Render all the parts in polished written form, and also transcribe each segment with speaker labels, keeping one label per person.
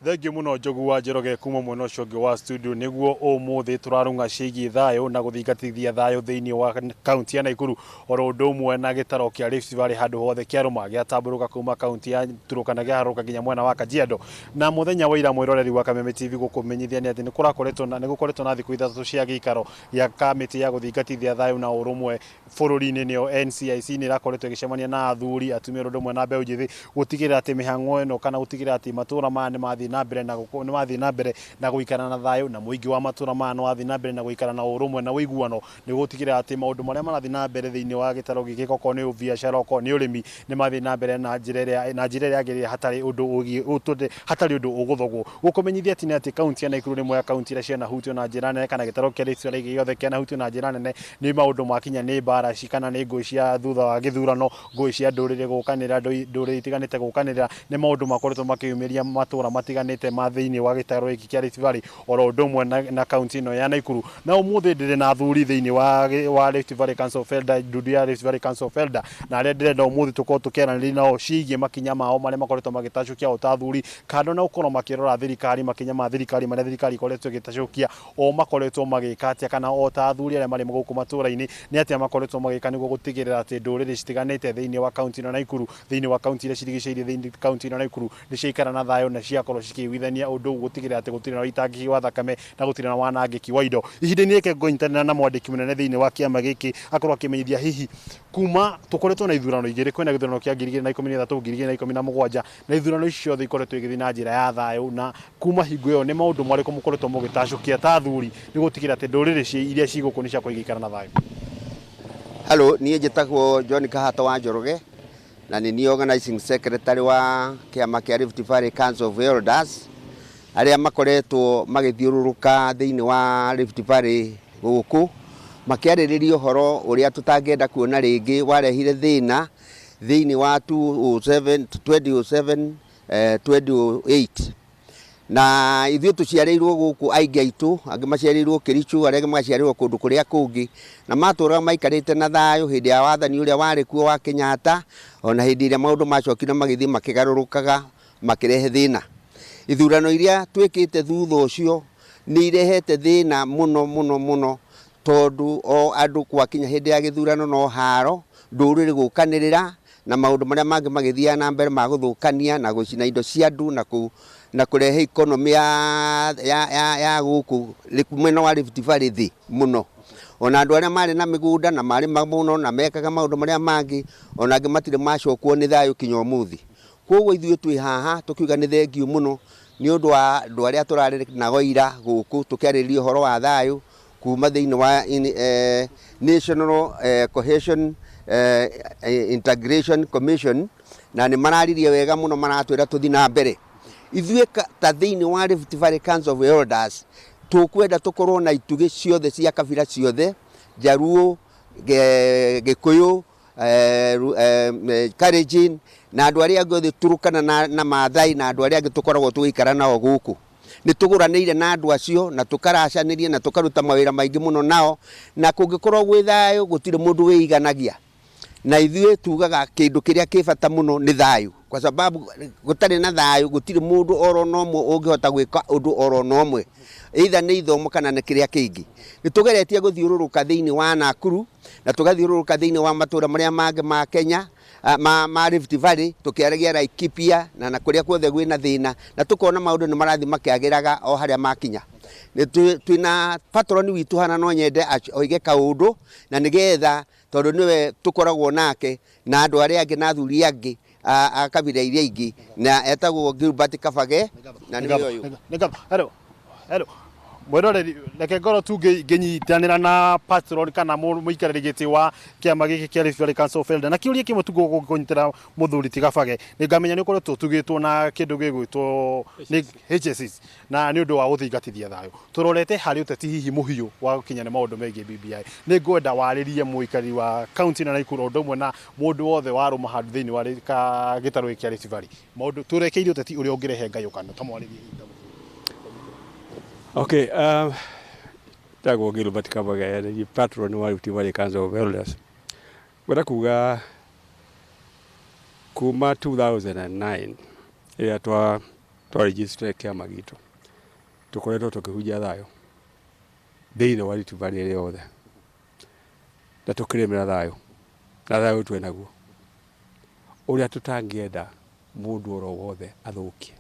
Speaker 1: Thengiũ mũno Njogu wa Njoroge kuma mwena ũcio ũngĩ wa studio. Nĩguo ũmũthĩ tũrarũng'a ciĩgiĩ thayũ na gũthingatithia thayũ thĩinĩ wa kaunti ya Naikuru, oro ũndũ ũmwe na gĩtaro kĩa Rift Valley handũ hothe kĩarũma gĩatambũrũka kuma kaunti ya Turkana kĩaharũrũka nginya mwena wa Kajiado. Na mũthenya wa ira, mwĩroreri wa Kameme TV, gũkũmenyithia nĩ atĩ nĩ gũkoretwo na thikũ 3 cia gĩikaro gĩa kamĩtĩ ya gũthingatithia thayũ na ũrũmwe bũrũri-inĩ, nĩyo NCIC. Nĩ ĩrakoretwo ĩgĩcemania na athuri, atumia, ũndũ ũmwe na mbeũ njĩthĩ gũtigĩrĩra atĩ mĩhang'o ĩno kana gũtigĩrĩra atĩ matũra maya nĩ mathiĩ na mbere na gũikara na thayũ, na mũingĩ wa matũra maya nĩ wathiĩ na mbere na gũikara na ũrũmwe na ũiguano, nĩ gũtigĩrĩra atĩ maũndũ marĩa marathiĩ na mbere thĩinĩ wa gĩtaro gĩkĩ, okorwo nĩ biacara, okorwo nĩ ũrĩmi, nĩ mathiĩ na mbere na njĩra ĩrĩa yagĩrĩire, hatarĩ ũndũ ũgũthogwo. Gũkũmenyithia atĩ nĩ atĩ kaunti ya Naikuru nĩ ĩmwe ya kaunti iria cianahutio na njĩra nene, kana gĩtaro kĩa Rift Valley gĩothe kĩanahutio na njĩra nene nĩ maũndũ makinya nĩ mbara ci kana nĩ ngũĩ cia thutha wa gĩthurano, ngũĩ cia ndũrĩrĩ gũkanĩra, ndũrĩrĩ itiganĩte gũkanĩrĩra. Nĩ maũndũ makoretwo makĩyumĩria matũra matiganĩte ma thĩinĩ wa gĩtaro gĩkĩ kĩa Rift Valley, oro ũndũ ũmwe na kaunti ĩno ya Naikuru. Na ũmũthĩ ndĩrĩ na athuri thĩinĩ wa Rift Valley Council of Elder, ndundu ya Rift Valley Council of Elder, na arĩa ndĩrenda ũmũthĩ tũkorwo tũkĩaranĩria nao ciĩgiĩ makinya mao marĩa makoretwo magĩtacũkia o ta athuri, kando na gũkorwo makĩrora thirikari, makinya ma thirikari marĩa thirikari ikoretwo ĩgĩtacũkia, o makoretwo magĩka atĩa, kana o ta athuri arĩa marĩ gũkũ matũra-inĩ nĩ atĩa makoretwo magĩka nĩguo gũtigĩrĩra atĩ ndũrĩrĩ citiganĩte thĩinĩ wa kaunti ĩno ya Naikuru, thĩinĩ wa kaunti iria cirigicĩirie thĩinĩ kaunti ĩno ya Naikuru, nĩ ciaikara na thayũ na ciakorwo cikĩiguithania ũndũ gũtigĩrĩra atĩ gũtirĩ na ũitangĩki wa thakame na gũtirĩ na wanangĩki wa indo. Ihinda-inĩ rĩkĩ ngũnyitanĩra na mwandĩki mũnene thĩinĩ wa kĩama gĩkĩ akorwo akĩmenyithia hihi kuma tũkoretwo na ithurano igĩrĩ, kwĩna gĩthurano kĩa 2013, 2017, na ithurano ici ciothe ikoretwo igĩthiĩ na njĩra ya thayũ, na kuma hingo ĩyo nĩ maũndũ marĩkũ mũkoretwo mũgĩtacũkia ta athuri nĩ gũtigĩrĩra atĩ ndũrĩrĩ iria ci gũkũ nĩ ciakorwo igĩikara na thayũ?
Speaker 2: Hello, niĩ njĩtagwo John Kahato wa Njoroge na nĩ niĩ organizing secretary wa kĩama kĩa Rift Valley Council of Elders, arĩa makoretwo magĩthiũrũrũka thĩinĩ wa Rift Valley gũkũ makĩarĩrĩria ũhoro ũrĩa tũtangĩenda kuona rĩngĩ warehire thĩna thĩinĩ wa 2007, 2007, 2008. Na ithuĩ tũciarĩirwo gũkũ, aingĩ aitũ, angĩ maciarĩirwo Kericho, arĩa angĩ magaciarĩrwo kũndũ kũrĩa kũngĩ, na matũraga maikarĩte na thayũ hĩndĩ ya wathani ũrĩa warĩ kuo wa Kenyatta, ona hĩndĩ ĩrĩa maũndũ macokire magĩthiĩ makĩgarũrũkaga makĩrehe thĩna. Ithurano iria twĩkĩte thutha ũcio nĩ irehete thĩna mũno mũno mũno, tondũ o andũ gwakinya hĩndĩ ya gĩthurano no haro, ndũrĩrĩ gũkanĩrĩra na maũndũ marĩa mangĩ magĩthiaga na mbere ma gũthũkania na gũcina indo cia andũ na kũrehe economy ya gũkũ mwena wa Rift Valley thĩ mũno. Ona andũ arĩa marĩ na mĩgũnda na marĩma mũno na mekaga maũndũ marĩa mangĩ, ona angĩ matirĩ macokwo nĩ thayũ kinya ũmũthĩ. Koguo ithuĩ twĩ haha tũkiuga nĩ thengiũ mũno nĩ ũndũ wa andũ arĩa tũrarĩ nao ira gũkũ tũkĩarĩrĩria ũhoro wa thayũ kuma thĩinĩ wa National Cohesion Integration Commission, na nĩ mararirie wega mũno, maratwĩra tũthiĩ na mbere. Ithuĩ ta thĩinĩ wa Rift Valley Council of Elders tũkwenda tũkorwo na itugĩ ciothe cia kabira ciothe, Jaruo, Gĩkũyũ, Kalenjin na andũ arĩa angĩ othe, Turkana na Maathai na andũ arĩa angĩ tũkoragwo tũgĩikara nao gũkũ. Nĩ tũgũranĩire na andũ acio na tũkaracanĩria na tũkaruta mawĩra maingĩ mũno nao, na kũngĩkorwo gwĩ thayũ gũtirĩ mũndũ wĩiganagia. Na ithuĩ tugaga kĩndũ kĩrĩa kĩ bata mũno nĩ thayũ, kwa sababu gũtarĩ na thayũ gũtirĩ mũndũ oro na ũmwe ũngĩhota gwĩka ũndũ oro na ũmwe, either nĩ ithomo kana nĩ kĩrĩa kĩngĩ. Nĩ tũgeretie gũthiũrũrũka thĩinĩ wa Nakuru na tũgathiũrũrũka thĩinĩ wa matũra marĩa mangĩ ma Kenya ma Rift Valley, tũkĩaragia Laikipia na kũrĩa kuothe kwĩna thĩna, na tũkona maũndũ nĩ marathiĩ makĩagĩraga o harĩa makinya. Twĩna patron witũ hana, no nyende oige kaũndũ na nĩgetha, tondũ nĩwe tũkoragwo nake na andũ arĩa angĩ na athuri angĩ a kabira iria ingĩ, na etagwo Gilbert Kabage, na nĩwe ũyũ.
Speaker 1: Nĩ hello, hello, mwĩroreri, reke ngorwo tu ngĩnyitanĩra na patron kana mũikarĩri gĩtĩ wa kĩama gĩkĩ kĩa Rift Valley Council of Elders na kĩũria kĩmwe tu gũkũnyitĩra. Mũthuri ti Kabage, nĩ ngamenya nĩ ũkoretwo ũtugĩtwo na kĩndũ gĩgwĩtwo nĩ HSC na nĩ ũndũ wa gũthingatithia thayũ, tũrorete harĩ ũteti hihi mũhiũ wa gũkinya nĩ maũndũ megiĩ BBI. Nĩ ngwenda warĩrie mũikarĩri wa kaunti ĩno ya Nakuru, o ũndũ ũmwe na mũndũ wothe warũma handũ thĩinĩ wa gĩtarũ gĩkĩ kĩa Rift Valley, maũndũ tũrekeire ũteti ũrĩa ũngĩrehe ngayũkano ta mwarĩrie hihi ta.
Speaker 3: Okay, tagwo Gilbert Kabage, nĩ patron wa Rift Valley Council of Elders. Ngwenda kuga kuma 2009 ĩrĩa twa Twaregister kĩama gitũ, tũkoretwo tũkĩhunjia thayũ thĩinĩ wa Rift Valley ĩrĩ yothe, na tũkĩrĩmĩra thayũ, na thayũ twĩ naguo ũrĩa tũtangĩenda mũndũ oro wothe athũkie.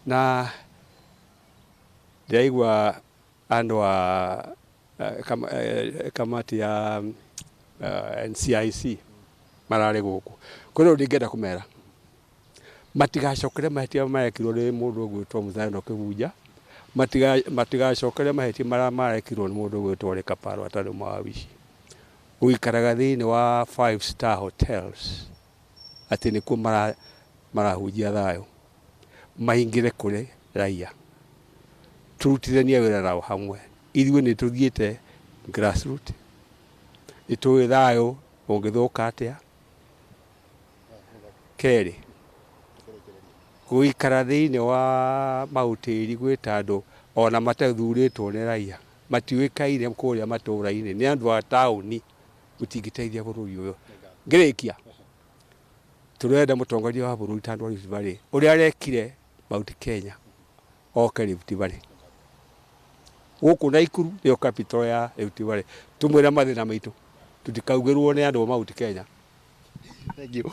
Speaker 3: Na ndĩraigua andũ a kamati ya NCIC mararĩ gũkũ, kwĩna ũndũ ingĩenda kũmera matigacokere mahĩtia marekirwo nĩ mũndũ ũgwĩtwo Muthano Kĩhunja, matigacokere mahĩtia marĩa marekirwo nĩ mũndũ ũgwĩtwo Ole Kaparo atarĩ ũmwe wa wici, gũikaraga thĩinĩ wa five star hotels atĩ nĩkuo marahunjia thayũ, maingĩre kũrĩ raia, tũrutithanie wĩra nao hamwe. Ithuĩ nĩ tũthiĩte grassroot, nĩ tũĩ thayũ ũngĩthũka atĩa. Kerĩ, gũikara thĩinĩ wa mahoteli gwĩta andũ ona matathurĩtwo nĩ raia, matiũĩkaine kũrĩa matũra-inĩ, nĩ andũ a taũni, mũtingĩteithia bũrũri ũyũ. Ngĩrĩkia, tũrenda mũtongoria wa bũrũri ta andũ a Rift Valley ũrĩa arekire Mount Kenya oke Rift Valley, gũkũ Naikuru nĩyo capital ya Rift Valley, tũmwĩre mathĩna maitũ, tũtikaugĩrwo nĩ andũ a Mount Kenya.
Speaker 1: Thank you.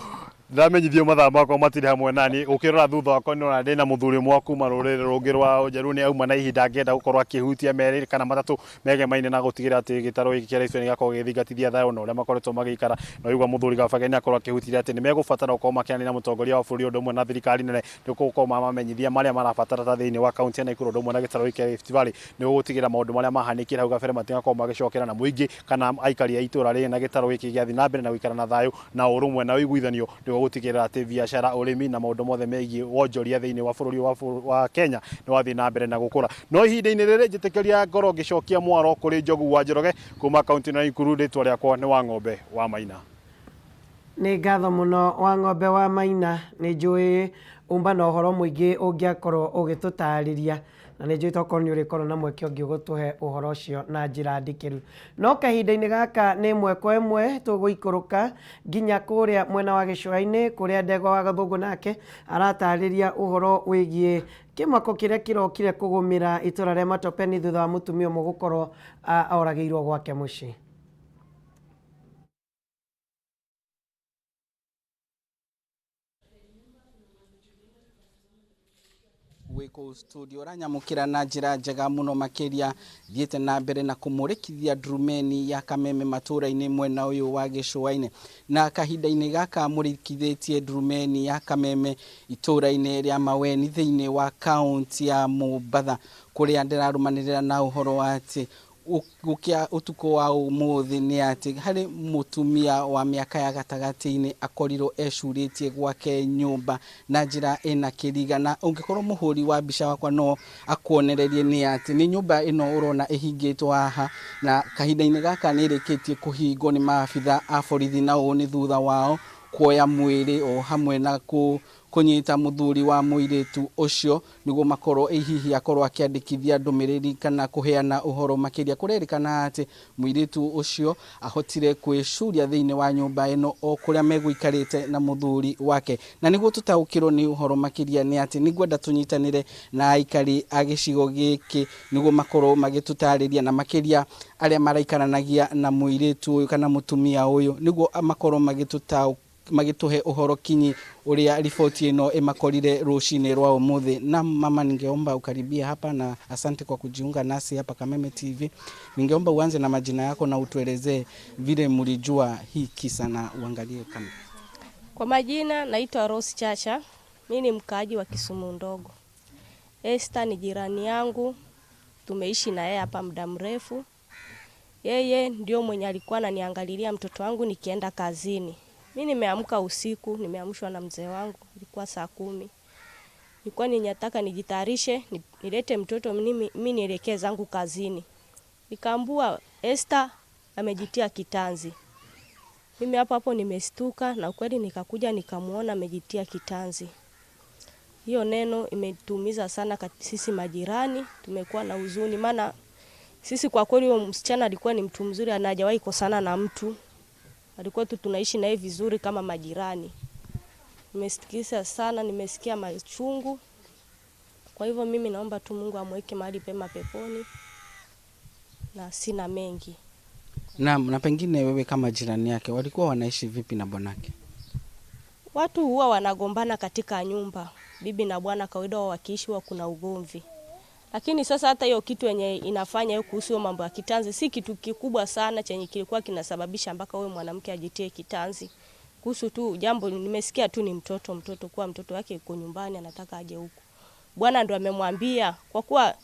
Speaker 1: Ndamenyithio mathaa makwa matirĩ hamwe nani. Ũkĩrora thutha wakwa nĩ ndĩna mũthuri ũmwe wa kuma rũrĩrĩ rũngĩ rwa Ũnjaruo, nĩ auma na ihinda angĩenda gũkorwo akĩhutia merĩ kana matatũ megemaine na gũtigĩrĩra atĩ gĩtarũ gĩkĩ kĩa Rift Valley nĩgĩakorwo gĩgĩthingatithia thayũ na ũrĩa makoretwo magĩikara. Na ũigua mũthuri Gabage nĩ akorwo akĩhutirie atĩ nĩ megũbatara gũkorwo makĩaranĩria na mũtongoria wa bũrũri ũndũ ũmwe na thirikari nene, nĩguo gũkorwo mamamenyithia marĩa marabatara ta thĩinĩ wa kaunti ya Nakuru ũndũ ũmwe na gĩtarũ gĩkĩ kĩa Rift Valley, nĩguo gũtigĩrĩra maũndũ marĩa mahanĩkire hau gabere matigakorwo magĩcokera, na mũingĩ kana aikari a itũra rĩrĩ na gĩtarũ gĩkĩ gĩathiĩ na mbere na gũikara na thayũ na ũrũmwe na ũiguithanio, nĩguo gũtigĩrĩra atĩ biacara, ũrĩmi na maũndũ mothe megiĩ wonjoria thĩinĩ wa bũrũri wa Kenya nĩ wathiĩ na mbere na gũkũra. No ihinda-inĩ rĩrĩ njĩtĩkĩria ngorwo ngĩcokia mwaro kũrĩ Njogu wa Njoroge kuma kaunti ya Nakuru. Rĩtwa rĩakwa nĩ wa Ng'ombe wa Maina.
Speaker 4: Nĩ ngatho mũno wa Ng'ombe wa Maina, nĩ njũĩ umba na ũhoro mũingĩ ũngĩakorwo ũgĩtũtarĩria, na nĩ njũĩ tokorwo nĩ ũrĩkorwo na mweke ũngĩ ũgũtũhe ũhoro ũcio na njĩra ndikĩru. No kahinda-inĩ gaka nĩ ĩmwe kwa ĩmwe tũgũikũrũka nginya kũrĩa mwena wa gĩcũa-inĩ, kũrĩa Ndegwa wa Gathũngũ nake aratarĩria ũhoro wĩgiĩ kĩmako kĩrĩa kĩrokire kũgũmĩra itũra rĩa Matopeni thutha wa mũtumia ũmwe gũkorwo oragĩirwo gwake mũciĩ.
Speaker 5: Wĩ kũu studio ũranyamũkĩra na njĩra njega mũno makĩria, thiĩte na mbere na kũmũrĩkithia ndurumeni ya Kameme matũra-inĩ mwena ũyũ wa gĩcũa-inĩ, na kahinda-inĩ gaka mũrĩkithĩtie ndurumeni ya Kameme itũra-inĩ rĩa Maweni thĩinĩ wa kaunti ya Mombatha, kũrĩa ndĩrarũmanĩrĩra na ũhoro wa atĩ gũkĩa ũtukũ wa ũmũthĩ nĩ atĩ harĩ mũtumia wa mĩaka ya gatagatĩ-inĩ akorirwo ecurĩtie gwake nyũmba na njĩra ĩna kĩriga. Na ũngĩkorwo mũhũri wa mbica wakwa no akuonererie nĩ atĩ nĩ nyũmba ĩno ũrona ĩhingĩtwo haha, na kahinda-inĩ gaka nĩ ĩrĩkĩtie kũhingwo nĩ maabitha a borithi, na ũũ nĩ thutha wao kuoya mwĩrĩ o hamwe na kũnyita mũthuri wa mũirĩtu ũcio, nĩguo makorwo hihi akorwo akĩandĩkithia ndũmĩrĩri kana kũheana ũhoro makĩria. Kũrerĩkana atĩ mũirĩtu ũcio ahotire kwĩcuria thĩinĩ wa nyũmba ĩno o kũrĩa megũikarĩte na mũthuri wake. Na nĩguo tũtaũkĩrwo nĩ ũhoro makĩria nĩ atĩ nĩngwenda tũnyitanĩre na aikari a gĩcigo gĩkĩ, nĩguo makorwo magĩtũtarĩria, na makĩria arĩa maraikaranagia na mũirĩtu ũyũ kana mũtumia ũyũ, nĩguo makorwo magĩtũhe ũhoro kinyi ũrĩa riboti ĩno ĩmakorire rũcinĩ rwa ũmũthĩ. Na mama, ningeomba ukaribia hapa na asante kwa kujiunga nasi hapa Kameme TV. Ningeomba uanze na majina yako na utuelezee vile mlijua hii kisa na uangalie kamera.
Speaker 6: Kwa majina naitwa Rose Chacha, mimi ni mkaaji wa Kisumu ndogo. Esther ni jirani yangu, tumeishi na yeye hapa muda mrefu. Yeye ndio mwenye alikuwa ananiangalilia mtoto wangu nikienda kazini. Mimi nimeamka usiku, nimeamshwa na mzee wangu, ilikuwa saa 10. Nilikuwa ninataka nijitayarishe, nilete mtoto mimi nielekee zangu kazini. Nikaambua Esther amejitia kitanzi. Mimi hapo hapo nimestuka na kweli nikakuja nikamuona amejitia kitanzi. Hiyo neno imetuumiza sana sisi majirani, tumekuwa na huzuni maana sisi kwa kweli huyo msichana alikuwa ni mtu mzuri, na hajawahi kosana na mtu. Alikuwa tu tunaishi naye vizuri kama majirani. Nimesikitika sana, nimesikia machungu. Kwa hivyo mimi naomba tu Mungu amweke mahali pema peponi, na sina mengi.
Speaker 5: Naam, na pengine wewe kama jirani yake, walikuwa wanaishi vipi na bwanake?
Speaker 6: Watu huwa wanagombana katika nyumba, bibi na bwana kawaida huwa wakiishi huwa kuna ugomvi. Lakini sasa hata hiyo kitu yenye inafanya hiyo kuhusu hiyo mambo ya kitanzi si kitu kikubwa sana chenye kilikuwa kinasababisha mpaka huyo mwanamke ajitie kitanzi. Kuhusu tu jambo nimesikia tu ni mtoto kuwa mtoto wake yuko nyumbani anataka aje huku. Bwana ndo amemwambia kwa kuwa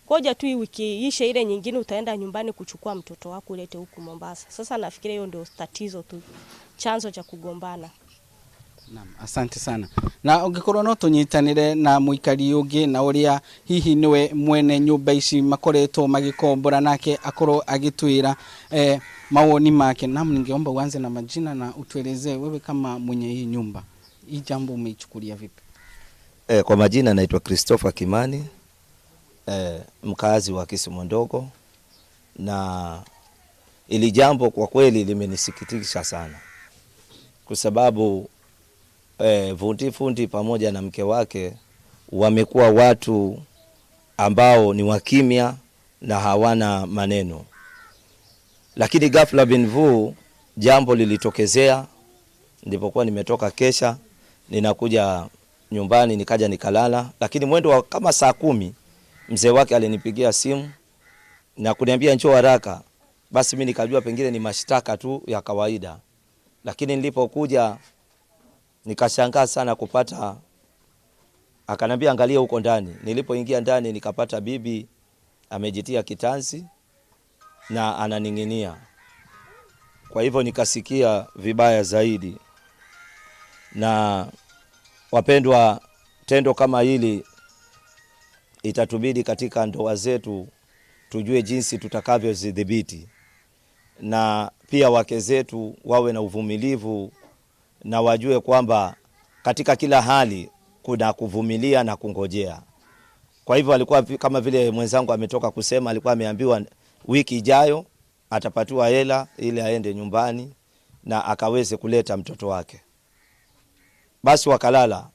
Speaker 6: ngoja tu hii wiki ishe, ile nyingine utaenda nyumbani kuchukua mtoto wako ulete huku Mombasa. Sasa nafikiria hiyo ndio tatizo tu, chanzo cha kugombana.
Speaker 5: Naam, asante sana. Na ũngĩkorwo no tũnyitanĩre na mũikari ũngĩ na ũrĩa hihi nĩwe mwene nyũmba ici makoretwo magĩkombora nake akorwo agĩtwĩra mawoni make. Naam, ningeomba uanze na majina na utuelezee wewe kama mwenye hii nyumba, hii jambo umeichukulia vipi?
Speaker 7: Kwa majina naitwa Christopher Kimani, mkazi wa Kisumu Ndogo, na ili jambo kwa kweli limenisikitisha sana kwa sababu Vundi Fundi pamoja na mke wake wamekuwa watu ambao ni wakimya na hawana maneno, lakini ghafla bin vu jambo lilitokezea. Nilipokuwa nimetoka kesha ninakuja nyumbani nikaja nikalala, lakini mwendo wa kama saa 10 mzee wake alinipigia simu na kuniambia njoo haraka. Basi mimi nikajua pengine ni mashtaka tu ya kawaida, lakini nilipokuja nikashangaa sana kupata, akanambia angalia huko ndani. Nilipoingia ndani nikapata bibi amejitia kitanzi na ananing'inia. Kwa hivyo nikasikia vibaya zaidi. Na wapendwa, tendo kama hili itatubidi katika ndoa zetu tujue jinsi tutakavyozidhibiti, na pia wake zetu wawe na uvumilivu na wajue kwamba katika kila hali kuna kuvumilia na kungojea. Kwa hivyo alikuwa kama vile mwenzangu ametoka kusema, alikuwa ameambiwa wiki ijayo atapatiwa hela ili aende nyumbani na akaweze kuleta mtoto wake. Basi wakalala.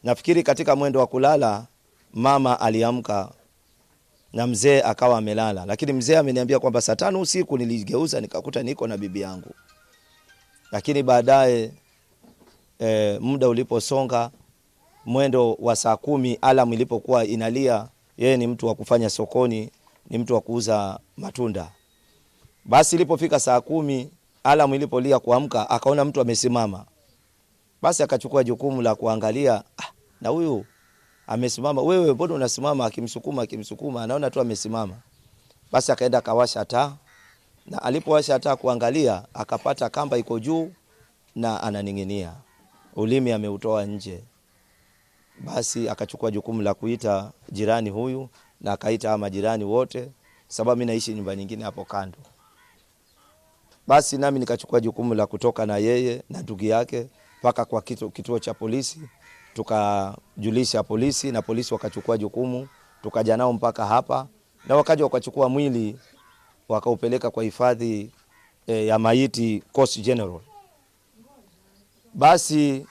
Speaker 7: Nafikiri katika mwendo wa kulala mama aliamka na mzee akawa amelala, lakini mzee ameniambia kwamba saa 5 usiku niligeuza nikakuta niko na bibi yangu. Lakini baadaye muda uliposonga mwendo wa saa 10 alarm ilipokuwa inalia, yeye ni mtu wa kufanya sokoni, ni mtu wa kuuza matunda. Basi ilipofika saa 10 alarm ilipolia kuamka, akaona mtu amesimama. Basi akachukua jukumu la kuangalia, na huyu amesimama, wewe mbona unasimama? Akimsukuma, akimsukuma, anaona tu amesimama. Basi akaenda akawasha taa, na alipowasha taa kuangalia akapata kamba iko juu na ananing'inia, ulimi ameutoa nje. Basi akachukua jukumu la kuita jirani huyu na akaita majirani wote, sababu mimi naishi nyumba nyingine hapo kando. Basi nami nikachukua jukumu la kutoka na yeye na ndugu yake mpaka kwa kituo cha polisi, tukajulisha polisi na polisi wakachukua jukumu, tukaja nao mpaka hapa, na wakaja wakachukua mwili wakaupeleka kwa hifadhi ya maiti Coast General. Basi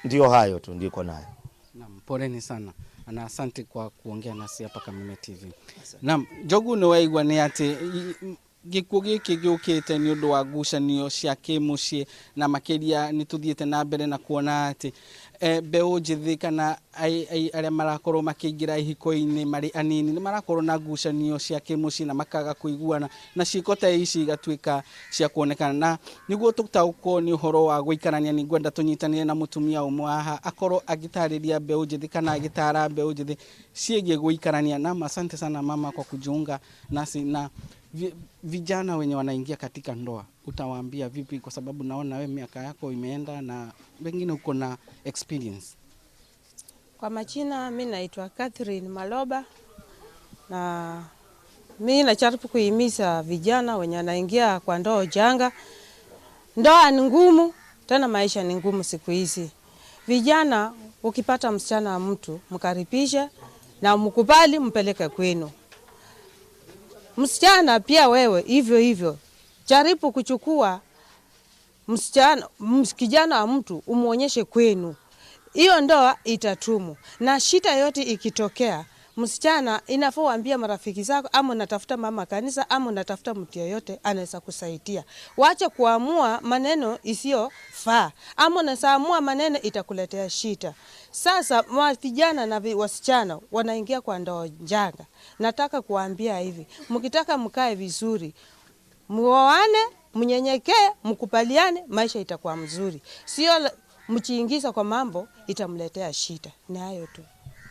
Speaker 7: ndio hayo tu ndiko nayo.
Speaker 5: Naam, poleni sana na asante kwa kuongea nasi hapa Kameme TV. Naam, Njogu nĩ waigua nĩ atĩ gĩkuũ gĩkĩ gĩũkĩte nĩ ũndũ wa ngucanio cia kĩmũciĩ, na makĩria nĩ tũthiĩte na mbere na kuona atĩ mbeũ njĩthĩ kana arĩa marakorwo makĩingĩra ihiko-inĩ marĩ anini nĩ marakorwo na ngucanio cia kĩmũciĩ na makaga kũiguana, na ciĩko ta ici igatuĩka cia kuonekana. Na nĩguo tũtaũkwo nĩ ũhoro wa gũikarania, nĩ ngwenda tũnyitanĩre na mũtumia ũmwe haha akorwo agĩtarĩria mbeũ njĩthĩ kana agĩtara mbeũ njĩthĩ ciĩgiĩ gũikarania. Naam, asante sana mama kwa kujiunga nasi. Na vijana wenye wanaingia katika ndoa utawaambia vipi? Kwa sababu naona we miaka yako imeenda na wengine uko na experience.
Speaker 8: Kwa majina mi naitwa Catherine Maloba, na mi najaribu kuhimiza vijana wenye wanaingia kwa ndoa janga. Ndoa ni ngumu, tena maisha ni ngumu siku hizi. Vijana, ukipata msichana wa mtu mkaribishe na mkubali, mpeleke kwenu. Msichana pia wewe hivyo hivyo, jaribu kuchukua Msichana, kijana wa mtu umuonyeshe kwenu, hiyo ndoa itatumu. Na shida yote ikitokea, msichana inafaa uambie marafiki zako, ama unatafuta mama kanisa, ama unatafuta mtu yoyote anaweza kusaidia. Wache kuamua maneno isiyofaa, ama unaweza amua maneno itakuletea shida. Sasa vijana na wasichana wanaingia kwa ndoa njanga. Nataka kuambia hivi, mkitaka mkae vizuri, muoane, mnyenyekee, mkubaliane, maisha itakuwa mzuri. Sio mchiingiza kwa mambo itamletea shida. Ni hayo tu.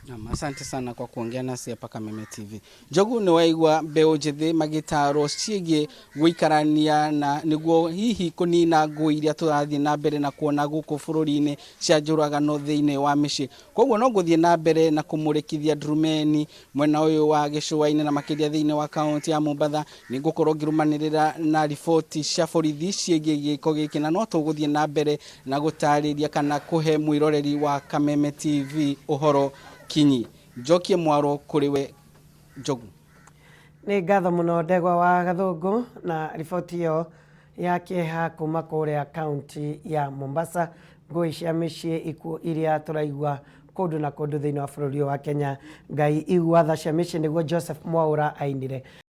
Speaker 5: Naam, asante sana kwa kuongea nasi hapa Kameme TV. Njogu nĩ waigua mbeũ njĩthĩ magĩtarwo ciĩgiĩ gũikarania na nĩguo hihi kũnina ngũĩ iria tũrathiĩ na mbere na kuona gũkũ bũrũri-inĩ cia njũragano thĩinĩ wa mĩciĩ. Koguo no ngũthiĩ na mbere na kũmũrĩkithia ndurumeni mwena ũyũ wa gĩcũa-inĩ na makĩria thĩinĩ wa kaunti ya Mombatha. Nĩ ngũkorwo ngĩrũmanĩrĩra na riboti cia borithi ciĩgiĩ gĩko gĩkĩ, na no tũgũthiĩ na mbere na gũtarĩria kana kũhe mwĩroreri wa Kameme TV ũhoro kinyi. Njokie mwaro kũrĩ we Njogu.
Speaker 4: Nĩ ngatho mũno Ndegwa wa Gathũngũ na riboti ĩyo ya kĩeha kuma kũrĩa kaunti ya Mombasa. Ngũĩ cia mĩciĩ, ikuũ iria tũraigua kũndũ na kũndũ thĩinĩ wa bũrũri ũyũ wa Kenya. Ngai igua tha cia mĩciĩ, nĩguo Joseph Mwaũra ainire.